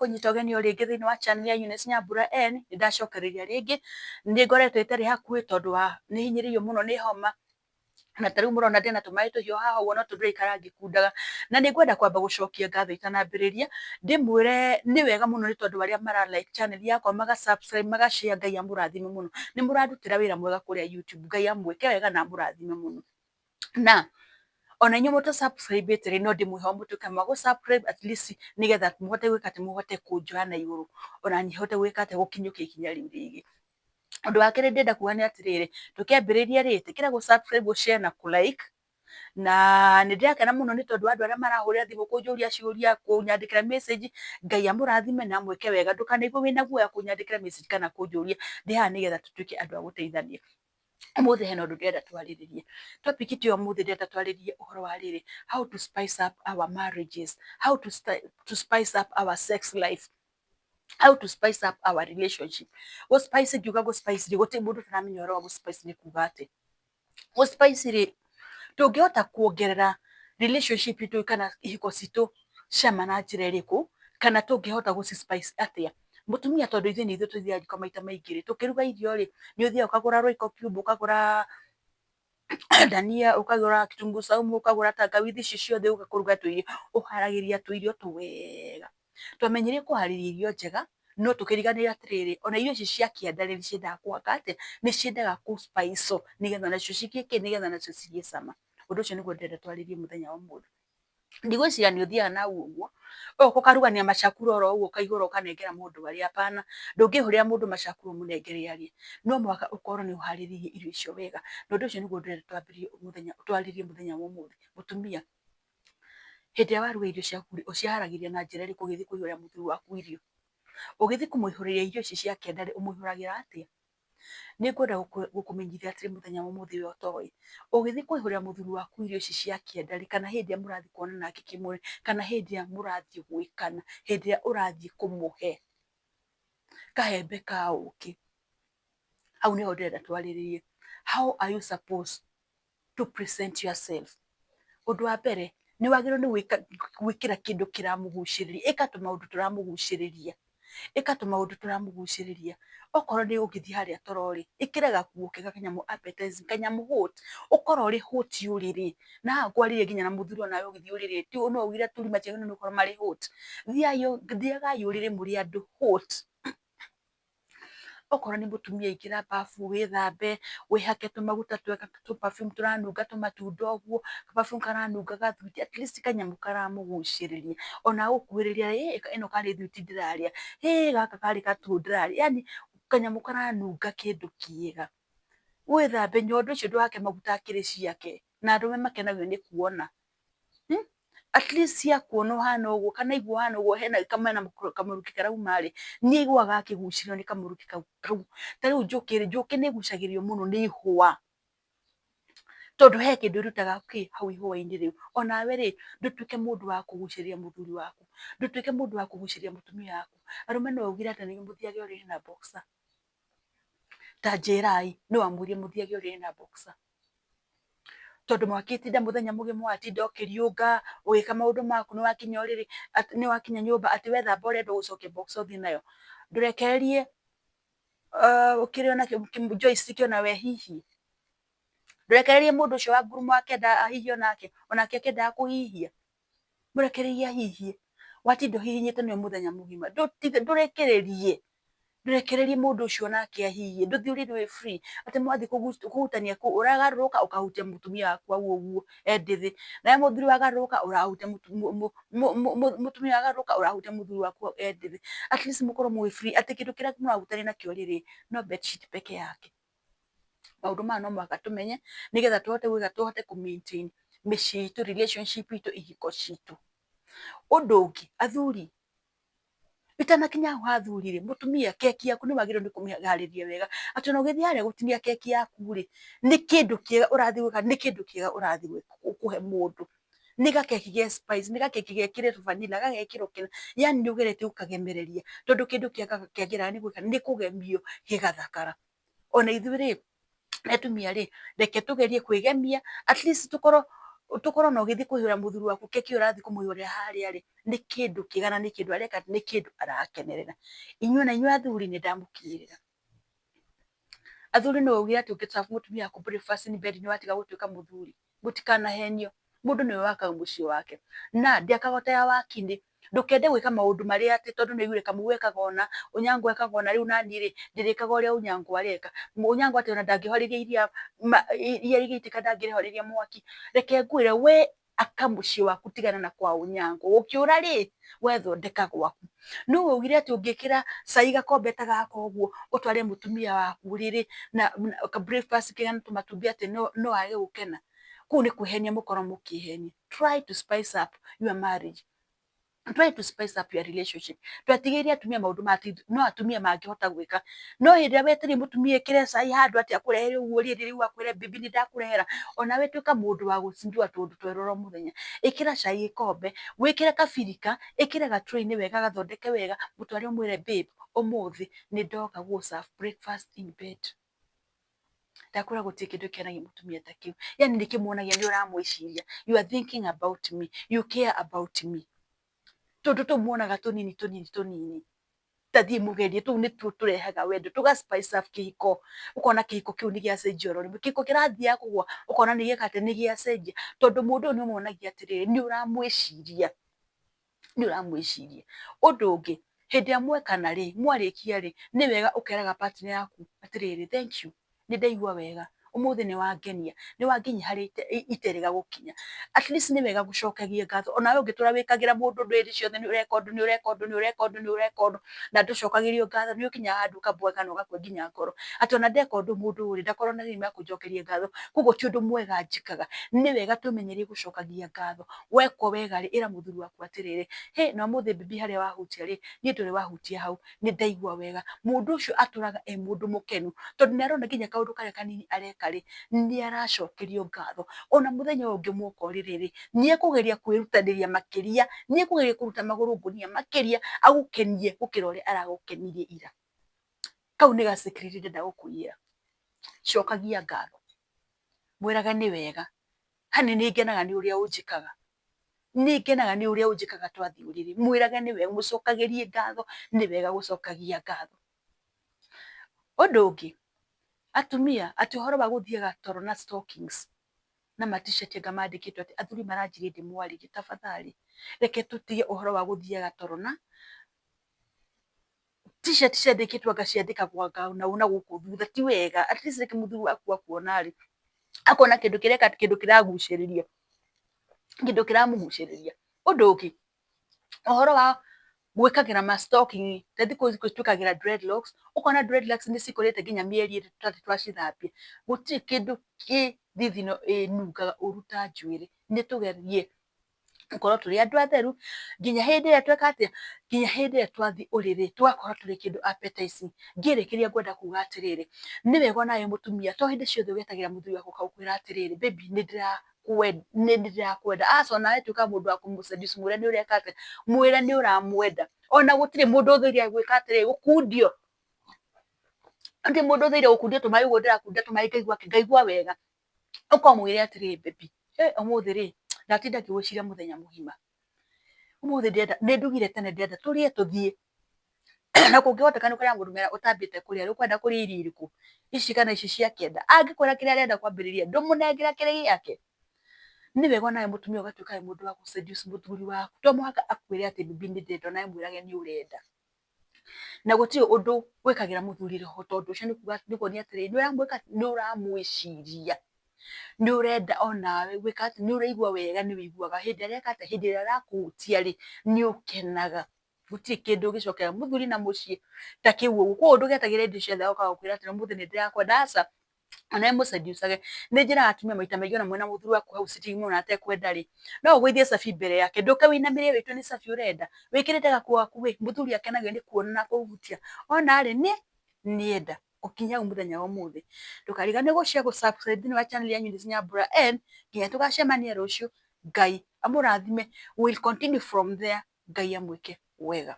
Ndakũnyita ũgeni o rĩngĩ thĩinĩ wa channel ya Eunice Nyambura N. Nĩ ndacokereria rĩngĩ, nĩ ngoretwo itarĩ hakuhĩ tondũ wa nĩ hinyĩrĩirio mũno nĩ homa, na ta rĩu mũrona ndĩna tũmaĩ tũhiũ haha ũguo no tũndĩraikara ngĩkundaga. Na nĩ ngwenda kwamba gũcokia ngatho itanambĩrĩria, ndĩmwĩre nĩ wega mũno nĩ tondũ arĩa mara like channel yakwa, maga subscribe, maga share, Ngai amũrathime mũno. Nĩ mũrandutĩra wĩra mwega kũrĩa YouTube, Ngai amwĩke wega na amũrathime mũno. Na ona inyuĩ mũtũ subscribe ĩte rĩ, no ndĩmwĩhoe mũtuĩke ma gũ subscribe at least nĩgetha mũhote gwĩka atĩ mũhote kũnjoya na igũrũ, ona niĩ hote gwĩka atĩ gũkinyũkia ikinya rĩu rĩngĩ. Ũndũ wa kerĩ ndĩrenda kuga nĩ atĩrĩrĩ, tũkĩambĩrĩria rĩ, ĩtĩkĩra gũ subscribe, gũ share na kũ like. Na nĩ ndĩrakena mũno nĩ tondũ wa andũ arĩa marahũrĩra thimũ kũnjũria ciũria, kũnyandĩkĩra message, Ngai amũrathime na amwĩke wega. Ndũkanaigue wĩna guoya kũnyandĩkĩra message kana kũnjũria, ndĩ haha nĩgetha tũtuĩke andũ a gũteithania. Ũmũthĩ hena ũndũ ndĩrenda twarĩrĩrie. Topic itũ ya ũmũthĩ ndĩrenda twarĩrĩrie ũhoro wa rĩrĩ, how to spice up our marriages, how to spice up our sex life, how to spice up our relationship. Gũ spice, ngiuga gũ spice rĩ, gũtirĩ mũndũ ũtaramenya ũhoro wa gũ spice nĩ kuga atĩ. Gũ spice rĩ, tũngĩhota kuongerera relationship itũ kana ihiko citũ cama na njĩra ĩrĩkũ, kana tũngĩhota gũ ci spice atĩa? Mũtumia, tondũ ithuĩ nĩ ithuĩ tũthiaga njiko maita maingĩ rĩ, tũkĩruga irio rĩ, nĩ ũthiaga ũkagũra Royco cube, ũkagũra dania, ũkagũra kitunguu saumu, ũkagũra tangawithi, icio ciothe ũka kũruga tũirio, ũharagĩria tũirio twega. Twamenyire kũharĩria irio njega, no tũkĩriganĩrwo atĩrĩrĩ, ona irio ici cia kĩanda rĩ, nĩ ciendaga kũhaka atĩa? Nĩ ciendaga kũ spice nĩgetha nacio cigĩe kĩ? Nĩgetha nacio cigĩe cama. Ũndũ ũcio nĩguo ndĩrenda twarĩrie mũthenya wa ũmũthĩ. Ndigwĩciria nĩ ũthiaga na hau ũguo, ũgoka ũkarugania macakũra oro ũguo ũkaihũra ũkanengera mũndũ arĩe, hapana. Ndũngĩihũrĩra mũndũ macakũra ũmũnengere arĩe. No mũhaka ũkorwo nĩ ũharĩrĩirie irio icio wega. Na ũndũ ũcio nĩguo ndĩrenda twambĩrĩrie mũthenya, twarĩrie mũthenya wa ũmũthĩ. Mũtumia, hĩndĩ ĩrĩa waruga irio ciaku rĩ, ũciharagĩria na njĩra ĩrĩkũ ũgĩthiĩ kũihũrĩra mũthuri waku irio? Ũgĩthiĩ kũmũihũrĩria irio ici cia kĩanda rĩ, ũmũihũragĩra atĩa? Nĩ ngwenda gũkũmenyithia atĩrĩ mũthenya wa ũmũthĩ we ũtoĩ, ũgĩthiĩ kũihũrĩra mũthuri waku irio ici cia kĩanda rĩ, kana hĩndĩ ĩrĩa mũrathiĩ kuonana nake kĩmwĩrĩ, kana hĩndĩ ĩrĩa mũrathiĩ gwĩkana, hĩndĩ ĩrĩa ũrathiĩ kũmũhe kahembe ka ũkĩ, hau nĩho ndĩrenda twarĩrĩrie. How are you supposed to present yourself? Ũndũ wa mbere, nĩ wagĩrĩirwo nĩ gwĩkĩra kĩndũ kĩramũgucĩrĩria, ĩka tũmaũndũ tũramũgucĩrĩria, ĩka tũmaũndũ tũramũgucĩrĩria. Okorwo nĩ ũngĩthiĩ harĩa toro rĩ, ĩkĩra gakuo kega, kanyamũ appetizing, kanyamũ hot, ũkorwo ũrĩ hot ũrĩrĩ. Na haha ngwarĩrie nginya na mũthuri onawe ũgĩthiĩ ũrĩrĩ, no ugire athuri matiagĩrĩirwo nĩ gũkorwo marĩ hot. Thiagai ũrĩrĩ mũrĩ andũ hot. Okorwo nĩ mũtumia, ingĩra bafu wĩthambe, wĩhake tũmaguta twega, tũ perfume tũranunga tũmatunda ũguo, perfume karanunga gathwiti, at least kanyamũ karamũgucĩrĩria. Ona agũkuhĩrĩria, ĩ ĩno karĩ thwiti ndĩrarĩa, ĩ gaka karĩ gatũ ndĩrarĩa, yani kanyamũ karanunga kĩndũ kĩega. Wĩthambe nyondo icio ndũhake maguta akĩrĩ ciake, na arũme makenagio nĩ kuona. At least akuona ũhana ũguo kana aigua ũhana ũguo, hena kamũrukĩ karauma rĩ, nĩ aiguaga akĩgucĩrĩrio nĩ kamũrukĩ kau. Ta rĩu njũkĩ rĩ, njũkĩ nĩ ĩgucagĩrĩrio mũno nĩ ihũa, tondũ he kĩndũ ĩrutaga kĩ hau ihũa-inĩ rĩu. Onawe rĩ, ndũtuĩke mũndũ wa kũgucĩrĩria mũthuri waku, ndũtuĩke mũndũ wa kũgucĩrĩria mũtumia waku. Arũme no augire atĩ nĩguo mũthiage ũrĩrĩ na boxer. Ta njĩrai, nũ wamwĩrire mũthiage ũrĩrĩ na boxer? Tondũ mwakĩtinda mũthenya mũgima, watinda ũkĩriũnga ũgĩka maũndũ maku, nĩ wakinya ũrĩrĩ, nĩ wakinya nyũmba, atĩ wethamba ũrenda gũcokia boxer ũthiĩ nayo. Ndũrekererie kĩrĩa nakĩo joystick onawe hihie. Ndũrekererie mũndũ ũcio wa ngurumo akĩenda ahihie onake, onake akĩendaga kũhihia. Mũrekererie ahihie. Watinda ũhihinyĩte nĩwe mũthenya mũgima. Ndũrekererie. Ndũrekererie mũndũ ũcio onake ahihie. Ndũthiĩ ũrĩrĩ wĩ free. Atĩ mwathiĩ kũhutania kũu, ũragarũrũka ũkahutia mũtumia waku hau ũguo e ndĩthĩ. Nawe mũthuri wagarũrũka ũrahutia mũtumia wagarũrũka ũrahutia mũthuri waku e ndĩthĩ. At least mũkorwo mwĩ free atĩ kĩndũ kĩrĩa mũrahutania nakĩo rĩrĩ no bedsheet peke yake. Maũndũ maya no mũhaka tũmenye nĩgetha tũhote gwĩka, tũhote kũ maintain mĩciĩ itũ, relationship itũ, ihiko citũ. Ũndũ ũngĩ, athuri, itanakinya hau ha athuri rĩ, mũtumia, keki yaku nĩ wagĩrĩirwo nĩ kũmĩharĩria wega, atĩ ona ũgĩthiĩ harĩa gũtinia keki yaku rĩ, nĩ kĩndũ kĩega ũrathiĩ gwĩka, nĩ kĩndũ kĩega ũrathiĩ kũhe mũndũ. Nĩ gakeki ge spice, nĩ gakeki gekĩrĩtwo vanilla, gagekĩrwo kĩna, yani nĩ ũgeretie gũkagemereria, tondũ kĩndũ kĩega kĩagĩraga nĩ gwĩka, nĩ kũgemio gĩgathakara. Ona ithuĩ rĩ, atumia rĩ, reke tũgerie kwĩgemia, at least tũkorwo Tũkorwo na ũgĩthiĩ kũhũra mũthuri waku keki ũrathiĩ kũmũhũrĩra harĩa rĩ, nĩ kĩndũ kĩega na nĩ kĩndũ areka, nĩ kĩndũ arakenerera. Inyuĩ na inyuĩ athuri nĩ ndamũkinyĩrĩra. Athuri no uge atĩ ũngĩ serve mũtumia waku breakfast in bed nĩ watiga gũtuĩka mũthuri. Mũtikanahenio, mũndũ nĩwe wakaga mũciĩ wake na ndĩakagwo ta ya wakinĩ. Ndũkende gwĩka maũndũ marĩa atĩ tondũ nĩ ũiguire Kamau ekaga ũna, Onyango ekaga ũna, rĩu naniĩ rĩ ndĩrĩkaga ũrĩa Onyango areka. Onyango atĩ ona ndangĩhorĩria iria, iria rĩgĩitĩka ndangĩrĩhorĩria mwaki. Reke ngwĩre, we aka mũciĩ waku, tigana na kwa Onyango. Ũkĩũra rĩ, we thondeka gwaku. No waugire atĩ ũngĩkĩra cai gakombe ta gaka ũguo ũtware mũtumia waku ũrĩrĩ na breakfast kena tũmatumbĩ atĩ no age gũkena. Kũu nĩ kwĩhenia mũkorwo mũkĩhenia. Try to spice up your marriage. Try to spice up your relationship. Twatigĩire atumia maũndũ ma no atumia mangĩhota gwĩka. No hĩndĩ ĩrĩa wetereire mũtumia ekĩre cai handũ atĩ akũrehere ũguo rĩrĩ, rĩu akwĩre, "Baby, nĩ ndakũrehera." Onawe tuĩka mũndũ wa gũcindua tũũndũ twerũ oro mũthenya. Ĩkĩra cai gĩkombe, wĩkĩre kabirika, ĩkĩre gatray-inĩ wega, gathondeke wega, mũtware ũmwĩre, "Babe, ũmũthĩ nĩ ndoka gũ serve breakfast in bed." Ndakwĩra gũtirĩ kĩndũ kĩonagia mũtumia ta kĩu. Yani nĩ kĩmuonagia nĩ ũramwĩciria. You are thinking about me. You care about me. Tũndũ tũu muonaga tũnini tũnini tũnini, ta thiĩ mũgerie, tũu nĩtuo tũrehaga wendo, tũga spice up kĩhiko, ũkona kĩhiko kĩu nĩ gĩacenjia oro rĩmwe. Kĩhiko kĩrathiaga kũgũa, ũkona nĩ gĩeka atĩ nĩ gĩacenjia, tondũ mũndũ ũyũ nĩ ũmuonagia atĩrĩrĩ, nĩ ũramwĩciria, nĩ ũramwĩciria. Ũndũ ũngĩ, hĩndĩ ĩrĩa mwekana rĩ, mwarĩkia rĩ, nĩ wega ũkeraga partner yaku atĩrĩrĩ, "Thank you, nĩ ndaigua wega, ũmũthĩ nĩ wangenia, nĩ wanginyia harĩa iterĩga gũkinya." At least nĩ wega gũcokagia ngatho. Onawe ũngĩtũra wĩkagĩra mũndũ ũndũ hĩndĩ ciothe, nĩ ũreka ũndũ, nĩ ũreka ũndũ, nĩ ũreka ũndũ, nĩ ũreka ũndũ, na ndũcokagĩrio ngatho, nĩ ũkinyaga handũ ũkaboeka na ũgakua nginya ngoro. Atĩ ona ndeka ũndũ mũndũ ũyũ rĩ, ndakorwo na time ya kũnjokeria ngatho, koguo ti ũndũ mwega njĩkaga. Nĩ wega twĩmenyerie gũcokagia ngatho. Wekwo wega rĩ, ĩra mũthuri waku atĩrĩrĩ, "Hĩ, na ũmũthĩ baby harĩa wahutia rĩ, niĩ ndũrĩ wahutia hau, nĩ ndaigua wega." Mũndũ ũcio atũraga e mũndũ mũkenu, tondũ nĩ arona nginya kaũndũ karĩa kanini areka rĩ, nĩ aracokerio ngatho. Ona mũthenya ũyũ ũngĩ mwoka ũrĩrĩ rĩ, nĩ ekũgeria kwĩrutanĩria makĩria, nĩ ekũgeria kũruta magũrũ ngũnia makĩria, agũkenie gũkĩra ũrĩa aragũkenirie ira. Kau nĩ ga secret ndĩrenda gũkũiyĩra. Cokagia ngatho. Mwĩrage nĩ wega. Hani, nĩ ngenaga nĩ ũrĩa ũnjĩkaga. Nĩ ngenaga nĩ ũrĩa ũnjĩkaga twathiĩ ũrĩrĩ. Mwĩrage nĩ wega, mũcokagĩrie ngatho, nĩ wega gũcokagia ngatho. Ũndũ ũngĩ, atumia, atĩ ũhoro wa gũthiaga toro na stockings na ma T-shirt anga mandĩkĩtwo atĩ athuri maranjĩrire ndĩmwarĩrie, tafadhali reke tũtige ũhoro wa gũthiaga toro na T-shirt ciandĩkĩtwo anga ciandĩkagwo anga na ũũ na gũkũ thutha, ti wega. At least reke mũthuri waku akuona rĩ, akona kĩndũ kĩreka, kĩndũ kĩragucĩrĩria, kĩndũ kĩramũgucĩrĩria. Ũndũ ũngĩ, ũhoro wa gwĩkagĩra ma stocking, ta thikũ ici twĩkagĩra dreadlocks, ũkona dreadlocks nĩ cikũrĩte nginya mĩeri 2 tũtathiĩ twacithambia. Gũtirĩ kĩndũ kĩ thithino ĩnungaga ũru ta njuĩrĩ. Nĩ tũgerie gũkorwo tũrĩ andũ atheru nginya hĩndĩ ĩrĩa tweka atĩa, nginya hĩndĩ ĩrĩa twathiĩ ũrĩrĩ tũgakorwo tũrĩ kĩndũ appetizing. Ngĩrĩkĩria ngwenda kuga atĩrĩrĩ, nĩ wega onawe mũtumia to hĩndĩ ciothe ũgetagĩra mũthuri waku ũkamwĩra atĩrĩrĩ, "Baby, nĩ ndĩrakwenda." Aca, onawe tuĩka mũndũ wa kũmũ seduce, mwĩre nĩ ũreka atĩa, mwĩre nĩ ũramwenda. Ona gũtirĩ mũndũ ũthũire gwĩka atĩrĩrĩ, gũkundio. Gũtirĩ mũndũ ũthũire gũkundio tũmaĩ ũguo ndĩrakunda tũmaĩ ngaigua ngaigua wega. Ũkamwĩre atĩrĩrĩ, "Baby, ũmũthĩ rĩ, ndatinda ngĩgwĩciria mũthenya mũgima. Ũmũthĩ ndĩrenda, nĩ ndugire tene, ndĩrenda tũrĩe tũthiĩ." Na kũngĩhoteka nĩ ũkoraga mũndũ ũtambĩte kũrĩa, ũkwenda kũrĩa irio irĩkũ? Ici kana ici cia kĩenda. Angĩkwĩra kĩrĩa arenda kwambĩrĩria, ndũmũnengere kĩrĩ gĩake. Nĩ wega onawe mũtumia ũgatuĩka wĩ mũndũ wa gũ seduce mũthuri waku. To mũhaka akwĩre atĩ, "Baby, nĩ ndĩrenda," onawe mwĩrage nĩ ũrenda. Na gũtirĩ ũndũ wĩkagĩra mũthuri roho tondũ ũcio nĩ kuga, nĩ kuonia atĩrĩrĩ, nĩ ũramwĩka, nĩ ũramwĩciria. Nĩ ũrenda onawe gwĩka atĩ, nĩ ũraigua wega, nĩ wĩiguaga hĩndĩ ĩrĩa areka atĩa, hĩndĩ ĩrĩa arakũhutia rĩ, nĩ ũkenaga. Gũtirĩ kĩndũ gĩcokera mũthuri na mũciĩ ta kĩu ũguo. Koguo ndũgetagĩre hĩndĩ ciothe agoka gũkwĩra atĩ ũmũthĩ nĩ ndĩrakwenda, aca. Onawe mũseducage. Nĩ njĩraga atumia maita maingĩ ona mwĩna mũthuri waku hau sitting room ona atekwenda rĩ, no ũgũithie cabi mbere yake, ndũke wĩinamĩrĩre wĩtue nĩ cabi ũrenda. Wĩkĩrĩte gakuo gakuhĩ, mũthuri akenagio nĩ kuona na kũhutia. Ona rĩ, nĩ nĩenda. Gũkinya hau mũthenya wa ũmũthĩ. Ndũkariganĩrwo gũ share, gũ subscribe thĩinĩ wa channel ya Eunice Nyambura N nginya tũgacemania rũciũ. Ngai amũrathime. We'll continue from there. Ngai amwĩke wega.